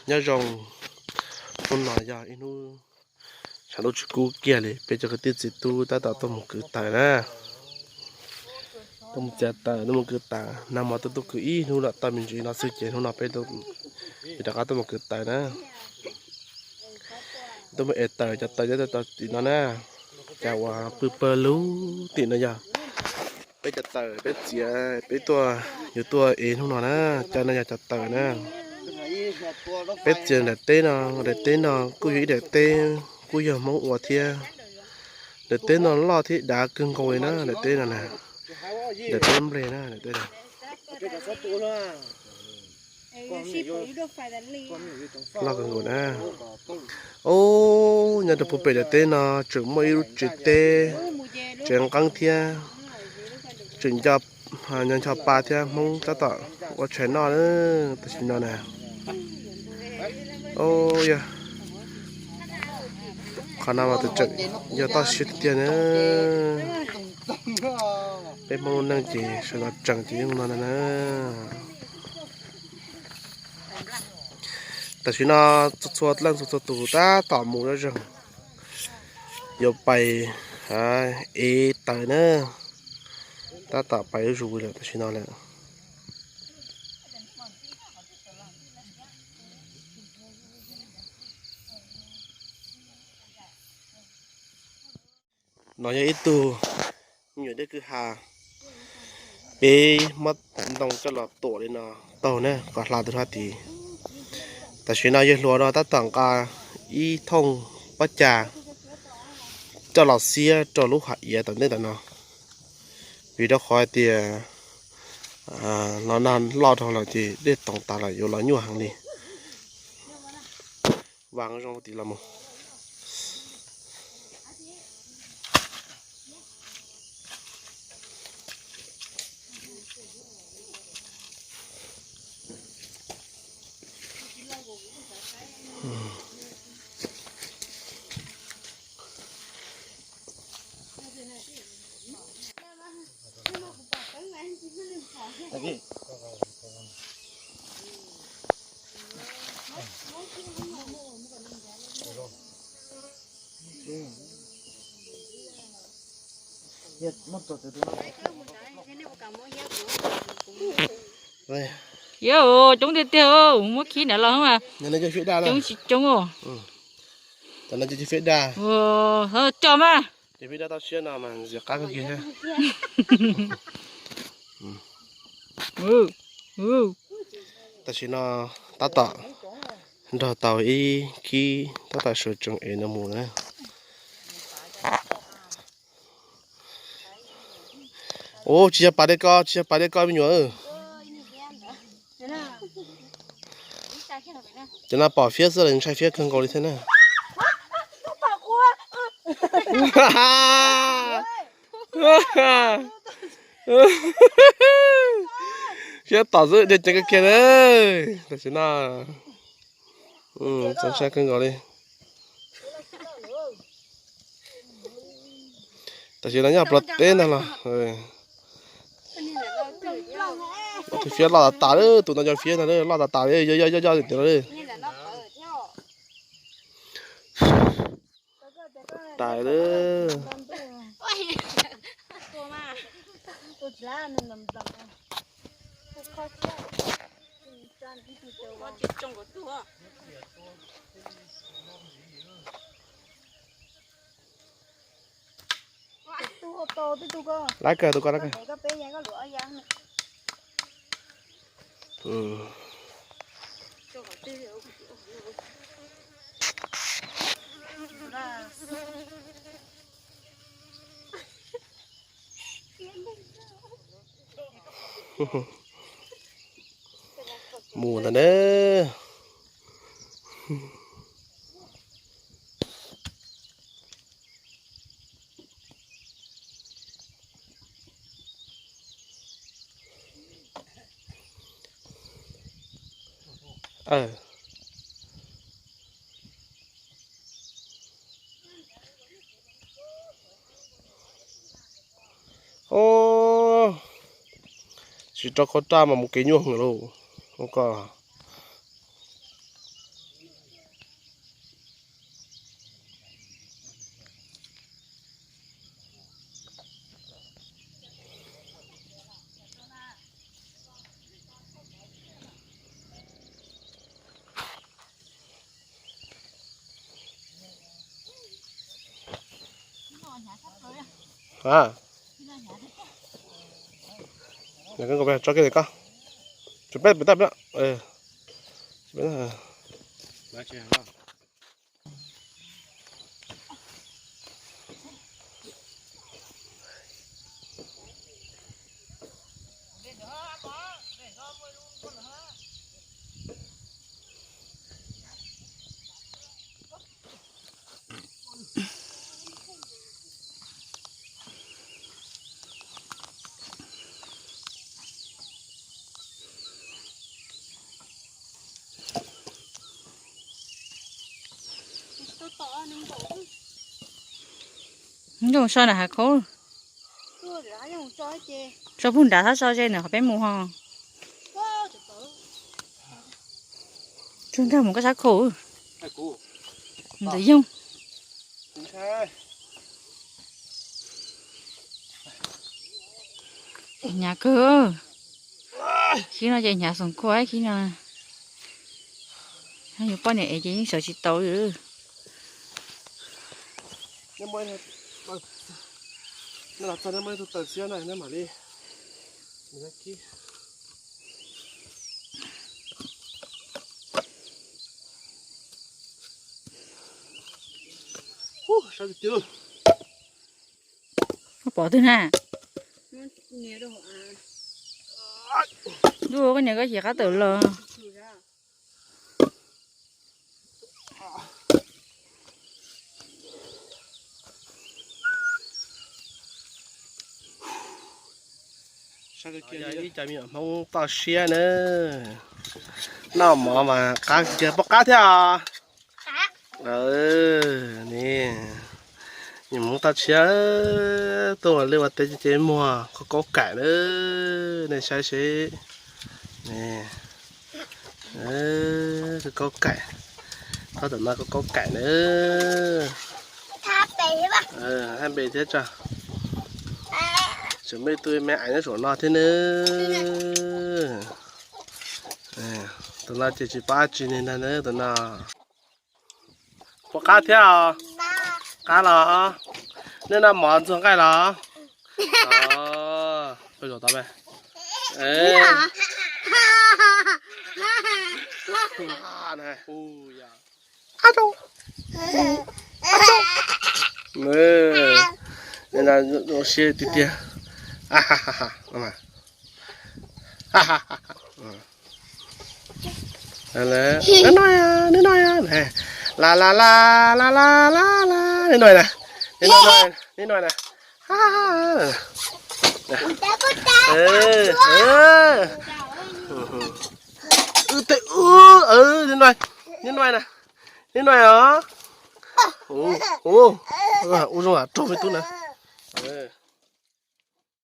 Nyob zoo, hnub no yog ib hnub tshav ntuj tsis kub kiag li, peb cov kwv tij txiv tub tab tom tuaj mus kwv taws na. Tuaj mus txiav taws, tuaj mus kwv taws, nag hmo tuaj tuaj kwv ib hnub los tau me ntsis no xwb ces hnub no peb rov qab tuaj mus kwv taws na. Tuaj mus ev taws, cov taws nyob rau tim no na. Cov uas pw pawg lug tim no yog peb cov taws peb txiav, peb tuaj, yuav tuaj ev hnub no na. Cov no yog cov taws na. Peb txiav daim teb no, daim teb no kuj yog ib daim teb kuj yog Hmoob ua thiab. Daim teb no loj thiab dav kawg nkaus li na, daim teb no na. Daim teb nplej na, daim teb no loj kawg nkaus na. Ub, nyob rau puag pem daim teb no tseem muaj ib lub tsev teb, tsev nqeeb thiab, tseem nco, nco ncho pa thiab, Hmoob tab tom ua tshais noj na tam sim no na. Ub, yog qhov no mas tseem yog toj siab tiag tiag na. Peb Hmoob lub neej ces sawv los tseem ces yeej no na. Tam sim no txhua leej txhua txhua tus tab tom mus zoj zeeg, yuav pais ev taws na. Tab tom pais zuj zus lawm tam sim no lawm. No yog ib tug me nyuam dej kwj ha, peb muab ntoo coj los tuam li no taug na kom hla tus hab tid. Tam sim no yawg hluas no tab tom nqa ib thooj pob cas coj los xiab rau lub hav iav tom ntej tom no, vim rau qhov hais tias no nag loj dhau lawm ces dej toov tas lawm yuav los nyuaj heev li. Vas zoo tim los mus. Yog coob tiag tiag, muab khib nrad los mas coob tsis coob. Coj mas. Tam sim no tab tom tab tom nrog tau ib khib tab tom sawv tsees ev no mus na. Ub, tsis yog pas dej ko, tsis yog pas dej ko me nyuam. Cov no pom fiab xwb los ntshai fiab kawg nkaus li thiab na. Fiab tom xwb, dej ceev kawg kiag na. Tam sim no txaus ntshai kawg nkaus li. Tam sim no nyob plawv teb ntag los. Tus fiab loj tas tas lawm, tus no cov fiab no loj tas tas li, yog yog yog yog tiag li. Tas lawm. Lawv kawg tus ko lawv kawg. Mus ntag na. Tsis rau qhov raj mas mus kev nyuaj heev lauj. Ko, Tso kiag li koj. Tsum peb pem toj peb. Nyob so nram hav khaub. So puag nrad thab so ze nws qhov peb mus ho. Tsug nrag mus koj sab khau. Ntawm yoog. Hnyav kawg. Khib no ces hnyav xoom kua khib no. Yus poj niam es ces yeej sawv tsis tau li. Koj pom twg na? Ntuj, koj niam koj chim qab tawm los. Ib co me nyuam Hmoob toj siab na. Noj mov mas qab kiag, pom qab thiab os. Ni, me nyuam Hmoob toj siab, tuaj ua liaj ua teb ces muag kaub kaum kaim na, nej saib seb. Ni, kaub kaum kaim, qhov tom no kaub kaum kaim na. Hab npe thiab tso. Tseem muaj ib tug me aiv nyob saum no thiab na. Tus no ces tsis paub dab tsi li ntag na tus no. Puas qab thiab os? Qab los? Nej noj mov ntxuag nqaij los? Zoo siab tiag tiag. Neb noj, neb noj, la la la la la la la, neb noj na, neb noj na, neb noj na. Neb noj, neb noj na. Neb noj os. Ua zoo raug me tub na.